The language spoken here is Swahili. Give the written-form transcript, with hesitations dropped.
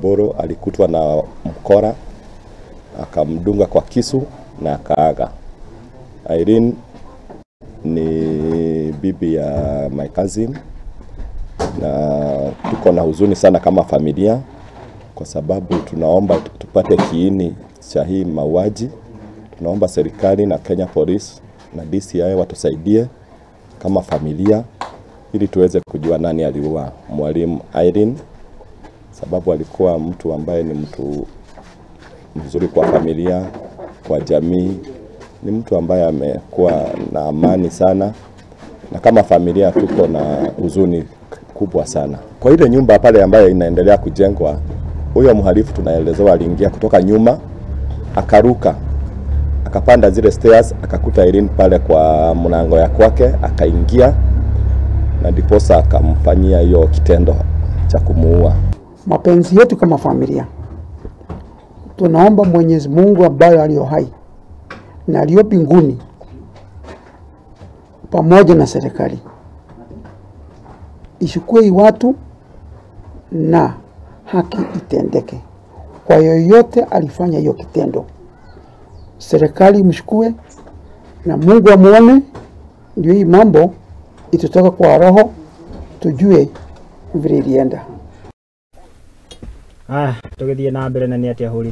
Mburu alikutwa na mkora akamdunga kwa kisu na akaaga. Irene ni bibi ya my cousin, na tuko na huzuni sana kama familia kwa sababu tunaomba tupate kiini cha hii mauaji. Tunaomba serikali na Kenya Police na DCI watusaidie kama familia ili tuweze kujua nani aliua mwalimu Irene, sababu alikuwa mtu ambaye ni mtu mzuri kwa familia, kwa jamii. Ni mtu ambaye amekuwa na amani sana, na kama familia tuko na huzuni kubwa sana. Kwa ile nyumba pale ambayo inaendelea kujengwa, huyo mhalifu tunaelezewa aliingia kutoka nyuma, akaruka, akapanda zile stairs, akakuta Irene pale kwa mlango ya kwake, akaingia na ndiposa akamfanyia hiyo kitendo cha kumuua. Mapenzi yetu kama familia, tunaomba Mwenyezi Mungu ambaye aliyo hai na aliyo mbinguni pamoja na serikali ishukue watu na haki itendeke. Kwa yoyote alifanya hiyo kitendo, serikali mshukue na Mungu amuone, ndio hii mambo itutoka kwa roho, tujue vile ilienda. Tugithie na mbere na ni atia huri.